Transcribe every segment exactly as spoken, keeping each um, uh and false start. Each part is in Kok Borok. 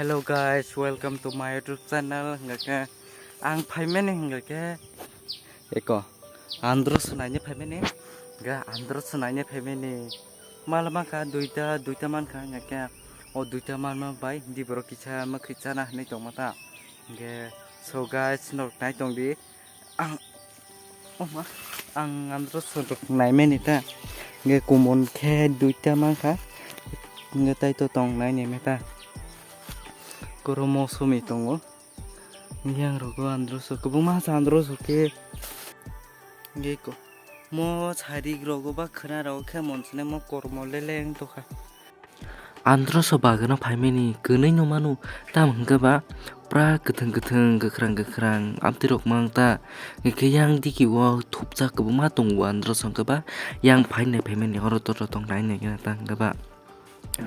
Hello guys, welcome to my YouTube channel. Hingkha khe ang phaimani hingkha khe eko andro swnaini phaimani, hingkha andro swnaini phaimani. Malma kha duita, duita mankha hingkha khe o duita manma bai hindi borok kisa mwkhwi chana hinwi tongma ta. Hingkhe so guys, norok nai tongdi. Ang, oma, ang andro sorok naimani ta. Hingke kumon khe duita mankha. Hingke tai to tong nai neme ta. Koro mosumi tongo. Yang rogo andro so, kubuma sa andro so ke. Hingke ko, mo sarik rogo ba khwna rogo khe monsne mo kormo leleng tokha. Andro so bagano phaimani kwnwi no mano, tamo hwnkhe ba pura kwthwng kwthwng, kwkhrang kwkhrang amtwi rok mang ta. Hwnkhe yang digi o thupjak kwbangma tongo andro so hwnkhe ba yang phainai phaimani oro toro tong nai nai ta hwnkhe ba.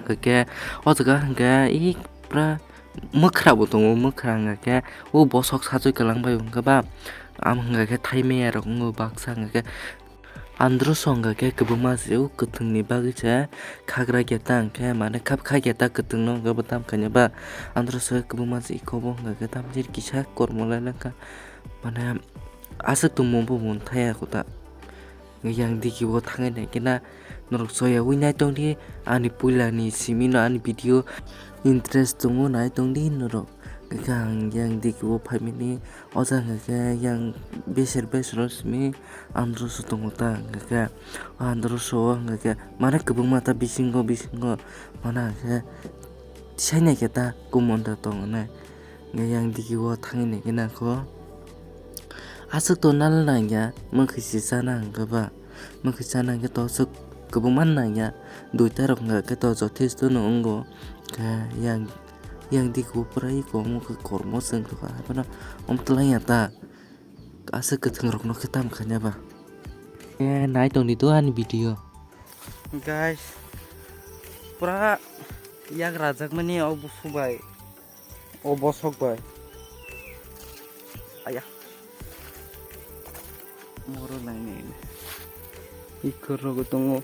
Hwnkhe o jaga hwnkhe i pura mwkhra bo tongo, mwkhra hwnkhe o bosok sajoi kwlang bai hwnkhe ba, amo hwnkhe thai maya rok wngo baksa hwnkhe. Andro so hwnkha khe kwbangma se o kwthwngni bagwi se khagra khe ta hwnkhe mane khap kha khe ta kwthwngno hwnkhe bo tam khaina ba. Andro so kwbangma se iko bo hwnkha khe tam jil kisa kormo lai langkha mane aswk tongmung bo mwnthaya kota. Yang digi o thangwi nai khe na norok soya wi nai tongdi ani puilani simi no ani video interest tongo nai tongdi norok. Hwnkhe ang yang digi o phaimani o jaga khe yang beser beser o simi andro so tongo ta hwnkhe o andro so o hwnkhe mane kwbangma ta bisingo bisingo mane hwnkhe tisai nai khe ta kumon ta tong nai hwnkhe yang digi o thangwi nai khe nangkho aswk to nal nangya mwkhwi se chana hwnkhe ba. Mwkhwi chana hwnkhe to aswk kwbangma nangya, duita rok hwnkha khe to jothesto no wngo. Khe yang, yang digi o pura iko omo khe kormo chwng tongkha, haphano omo twlangya ta. Aswk kwthwng rokno khe tamo khaina ba. Khe nai tongdi do ani video. Guys, pura yak rajakmani o busu bai. O bosok bai. Aya. Moro nai nai nai. Ikhor rogo tongo.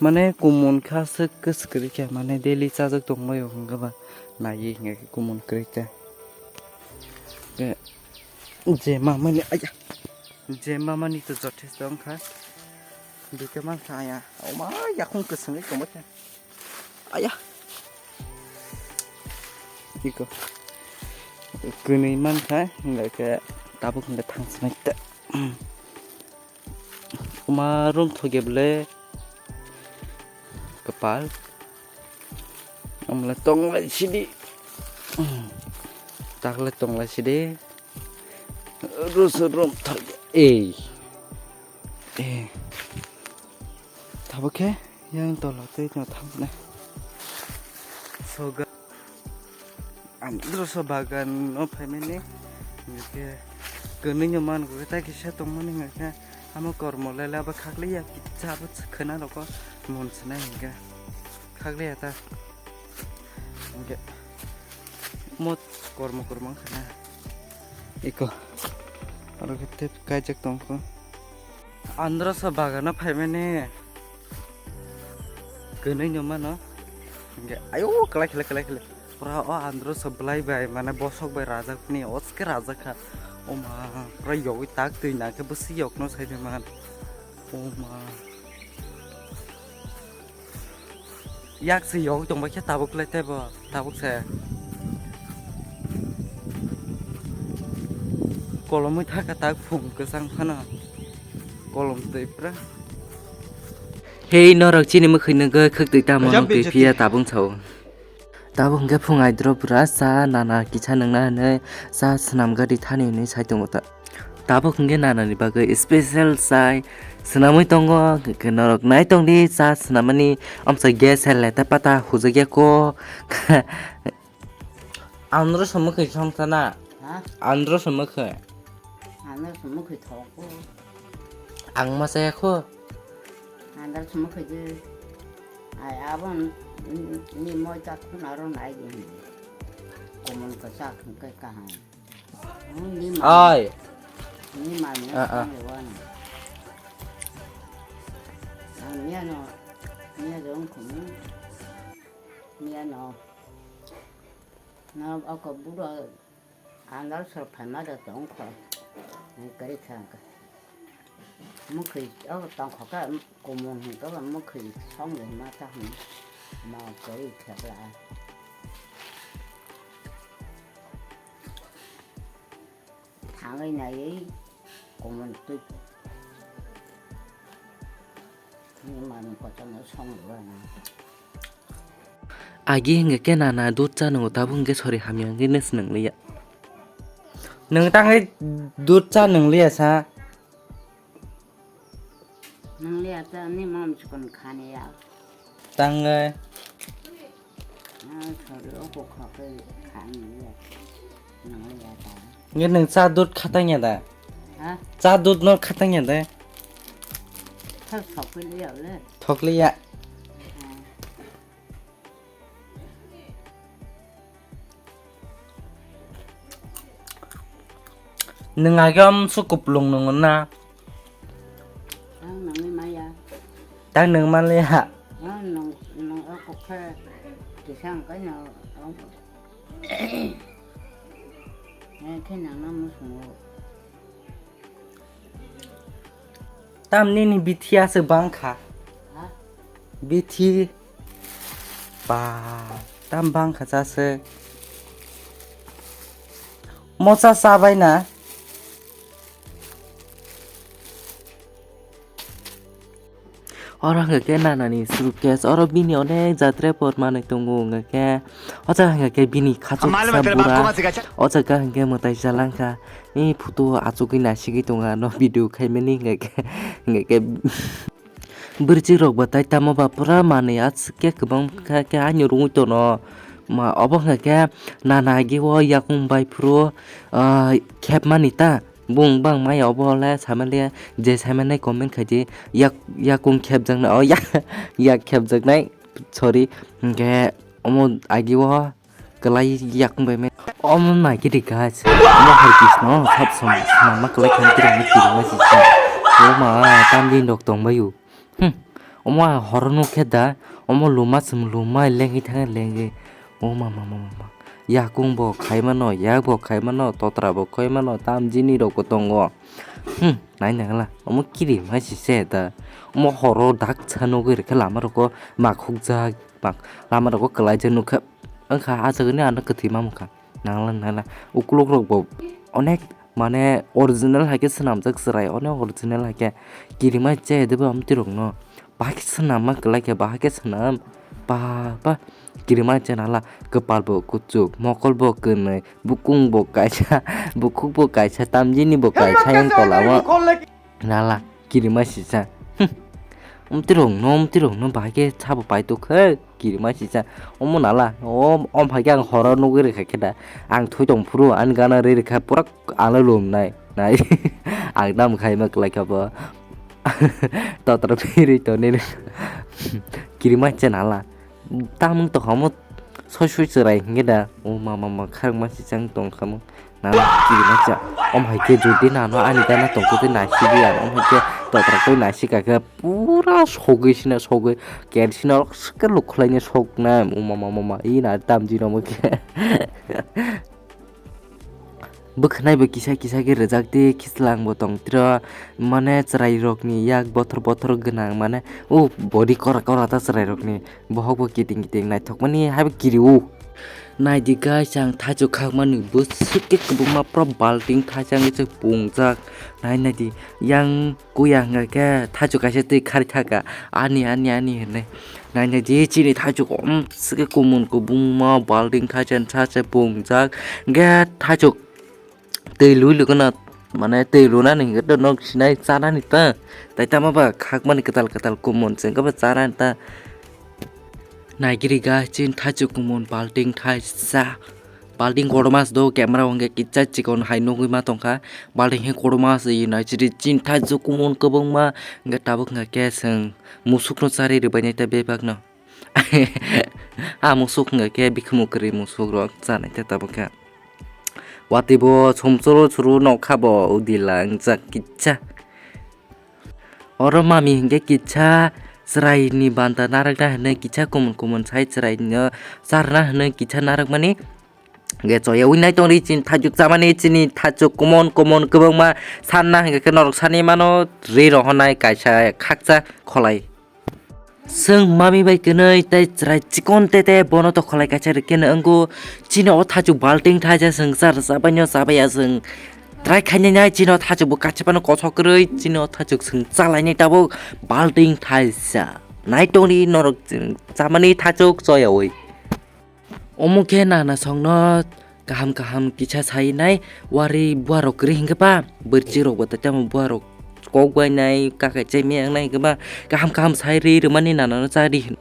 Mane kumon kha se kwswk kwrwi kha. Mane daily chajak tongbai o hwnkhe ba. Naiwi hwnkhe kumon kwrwi kha. Ke je mamani aya. Je mamani to jothesto wngkha. Dike mankha aya. Oma yakhung kwswngwi tongbai kha. Aya. Iko. Kwnwi mankha, hingkha khe tabuk hingkha thangsnai ta. Oma room thoge bwle kwpal. Amle tonglai sidi. Takle tonglai sidi. Rusu room thoge. Ei. Eh. Tabuk khe yang tolo tei no thangnai. Soga. Andro so bagan no phaimani. Hingkhe kwnwi no man khe tai kisa tongmani hingkhe amo kormo lela ba khakliya kisa bo khwna rokho mun swnai hingkhe khakliya ta. Hingkhe mo kormo kormo wngkha na. Iko. Aro khe tep kaijak tongkho. Andro so bagano phaimani. Kwnwi no mano. Hingke ayo kwlai khwlai kwlai khwlai. Pura o andro so bwlai bai mane bosok bai rajak ni oske rajak kha. O ma pura yogwi tak twi na khe bwswi yok no sai de man. O ma. Yak se yogwi tongbai khe tabuk le tebo, tabuk se. Kolomwi thaka tak phung kwchang phano. Kolom twi pura. Hei norok chini mwkhwi nugwi khwk twi tamo nung twi phiya tabung sao. Tabuk hwnkhe phung aidro pura cha nana kisa nungna hinwi cha swnam gari thani hinwi sai tongo ta. Tabuk hwnkhe nanani bagwi special chai swnamwi tongo, hwnkhe norok nai tongdi cha swnamani amsa gas hai light pata hujakya kho. Andro se mwkhwi songsa na? Ha? Andro se mwkhwi? Andro se mwkhwi thok kho. Ang ma chaya kho? Andro se mwkhwi de. Ai, abo ni moi ta khuna ro nai de. Komon ka sa khun kai kaham. Oi. Ni ma ni Ah, ah. Ni wa ni. Ang ni ano. Ni ano ang kunu. Ni ano. No, oko buro andal sor phaima da tongkho. Kwrwi kha. Mwkhwi o tongkho khe, kumun hwnkhe bo mwkhwi songwi ma ta hwn. Ma kwrwi kha bla. Thangwi naiwi kumun twi. Ni manwi kotorno songwi rw na. Agi hwnkhe khe nana dud cha nwngo, tabuk hwnkhe sori hamya hwnkhe nw swnam liya. Nwng tangwi dud cha nwngliya sa? Nwngliya ta ni mom chikon khani ya. Tangwi. Ah, sori o ko kha khe khani ya. Nwngliya ta. Nge nwng cha dud khatang ya da? Ha? Cha dud no khatang ya da? Thok thok liya le. Thok liya. Nwng agam su kuplung nung na. Ang nangwi maya. Tang nwng manliya. Ang nung, nung o kokha kisang kai na. Eh, khe nang na musungo. Tam nini bithi aswk bang kha. Ha? Bithi. Ba, tam bang kha chaswk. Mosa chabai na. Oro hwnkhe khe nanani suitcase, oro bini onek jatre por manwi tongo, hwnkhe o jaga hwnkhe bini khachuk sa bura, o jaga hwnkhe mwtai chalangkha, ni photo achugwi naisigwi tongo ano video khaimani, hwnkhe, hwnkhe bwrwichwk rok bo tai tamo ba pura manwi aswk khe kwbang khe ani rungwi tono, obo hwnkhe nana agi o yakung bai phuru khepmani ta. Bung bang maya obo le saimaliya, je saimanai comment khaidi, yak, yakung khepjaknai, o yak, yak khepjaknai, sorry, hwnkhe omo agi o kwlai yakung bai mani. Omo nai khe di guys, omo hai Krishna sab som swnamma kwlai khan kwrwngni kirima sisa. Omo tamjin rok tongbaio. Hmm. Omo ang horo nukhe da, omo luma chwng luma lengwi thangwi lengwi. O mama, mama, mama. Yakung bo khai mano, yak bo khai mano, totra bo khai mano, tamjini rok bo tongo. Hmm, nai nangla. Omo kiri mai si se da. Omo horo dak sa nugwi rikhe lama rokgo makhukjak, mak-, lama rokgo kwlaijak nukha. Wngkha ah jagani ano kwthwi mamukha. Nangla, nangla. Ukuluk rok bo onek mane original hai khe swnamjak chwrai, onek original hai khe. Kirima che de bo amtwi rok no. Bahai khe swnamma kwlai khe, bahai khe swnam. Ba, ba. Kirima che nangla. Kwpal bo kuchuk, mokol bo kwnwi, bukung bo kaisa, bukhuk bo kaisa, tamjini bo kaisa yang tola o. Nala, kirima sisa. Hm. Omtirok no, omtirok no bahai khe sabo paitok khe, kirima sisa. Omo nala, o, om hai khe ang horo nugwi rwkha khe da. Ang thwi tong phuru, ani gana rwi rwkha, pura ano lum nai, nai. Ang tam khai ma kwlai kha bo. Totra phirwi toni. Kirima sisa nala. Tamung tongkha omo soi soi chwrai hinkhe da. O mama, mama, kharang ma sisang tongkha mo. Nang kiri ma cha. Om hai khe jodi nano ani gana tongkhe tei naisidi ya. Om hai khe totrak tei naisika khe pura sogwi sina sogwi. Ker sina rok swkhe lukhlai ni sokna. O mama, mama, i na tamjino mo khe. Bwkhwnai bo kisa kisa khe rwjak tei khichlang bo tong tiro, mane chwrai rok ni yak bothor bothor gwnang, mane o body kora kora ta chwrai rok ni, bohok bo kiting kiting naithok mani hai bo kiri o. Nai di guys, ang thaichuk khakmani bwswk khe kwbangma pura balting thaisa wngwi se pungjak, nai nai di yang. Kuya hwnkha khe thaichuk kaisa twi khari thaka, ani, ani, ani, hinwi. Naina di chini thaichuk om swkhe kumun kubungma balting thaisa thaisa pungjak. Hwnkhe thaichuk twi lui lukuna, mane twi lunani hwnkhe to nok sinai chanani ta. Tai tamo ba khakmani kwtal kwtal kumun se wngkhe bo chanani ta. Naigiri guys, chini thaichuk kumun balting thaisa. Balting kotorma se do, camera o hwnkhe kisa chikon hai nugwi ma tongkha. Balting he kotorma se nai chini, chini thaichuk kumun kwbangma, hwnkhe tabuk hwnkha khe chwng musukno charwi rwbainai ta bebakno. A musuk hwnkha khe bikhumu kwrwi musukrok chanai ta tabuk khe. Watwi bo sumsuru suru nokha bo udila wngjak kisa. Oro mami hwnkhe kisa chwraini banta narwkna hwnwi kisa kumun kumun sai chwraino charwna hwnwi kisa narwkmani Hwnkhe choyawi nai tongdi chini thachuk chamani, chini thachuk common common kwbangma sanna hwnkhe khe norok sani mano ri rohornai kaisa khakcha kholai. Chwng mami bai kwnwi tei chwrai chikon tete bono to kholai kaisa rwkhe no wngo. Chini o thachuk balting thaisa chwng cha rwcha baino cha baiya chwng try khainai nai chini o thachuk bo kaisa phano kothok kwrwi chini o thachuk chwng chalainai tabuk balting thaisa. Nai tongdi norok chwng chamani thachuk choyawi. Omo khe nana songno kaham kaham kisa sai nai wari buarok kwrwi hinkhe ba bwrwchirok bo tamo buarok kok bai nai kakai chai maya wngnai hinkhe ba kaham kaham sai ri rwmani nanano cha ri hino.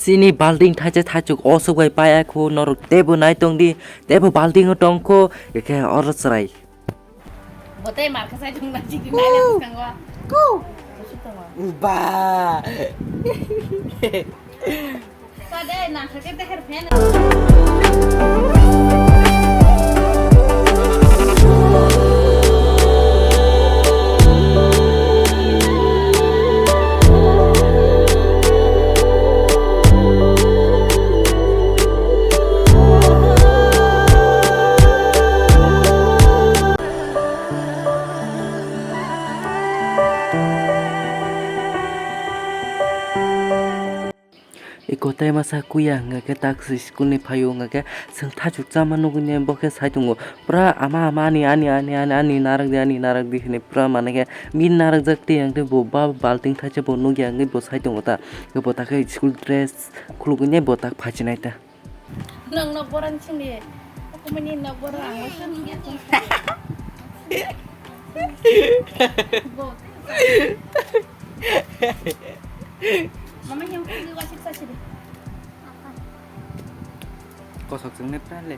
Chini balting thaisa thachuk osuk bai paiya khu norok teibo nai tongdi teibo balting o tongkho ekhe oro chwrai. Bo tei mar kha sai thung na chini nai le bwskango. Ku. Kusuk tongo. Ba. Sa de, na sa ke te her phen. Iko tei masa kuya hwnga khe taksi school ni phaio hwnga khe chwng thachuk chama nugui ne bo khe sai tongo. Pura ama, ama ani, ani, ani, ani, ani narak di, ani narak di hwnwi pura mane khe bini narak jak twi ang tei bo ba balting thaisa bo nugya hwnwi bo sai tongo ta. Bo ta khe school dress khulugui ne bo tak phai chinai ta. Nang nok borang sini. Aku meni nok borang. Bo. Mama yang kuli wasik sa sini. Kosok sing net le.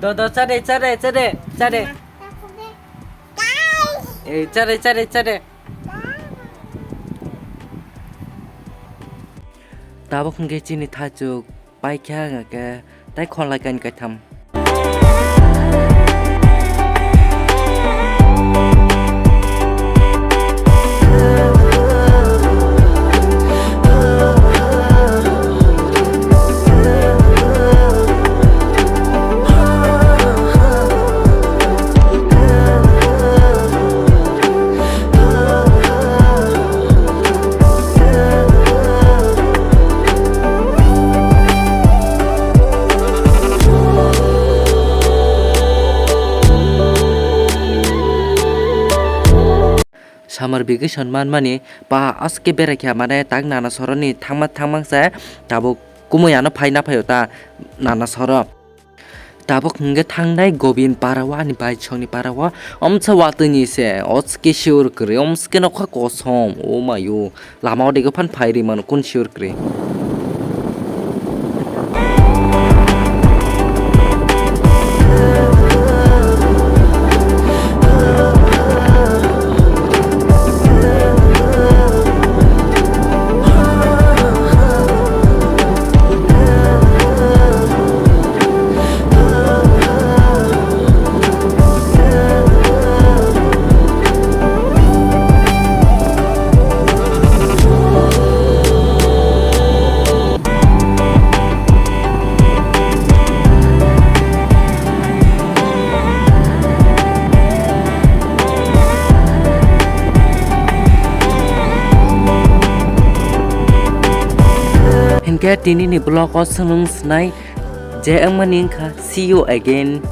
Do, do, chade, chade, chade, chade. Eh, chade, chade, chade. Tabuk hwnkhe chini thachuk paikha hwnkhe tei khonlai kain kaitham. Summer vacation manmani pa aske berai kha mane tak nana soroni thangma thangmang se tabuk kumui ano phai na phaio ta nana soro. Tabuk hwnkhe thangnai Gobin para o ani bai songni para o omsa watwi ni se oske sure kwrwi omske nokha kosom o mayo lama o dego phan phai rwi mano kun sure kwrwi. Hinkhe tini ni vlog o swngwng swnai je wngmani wngkha see you again.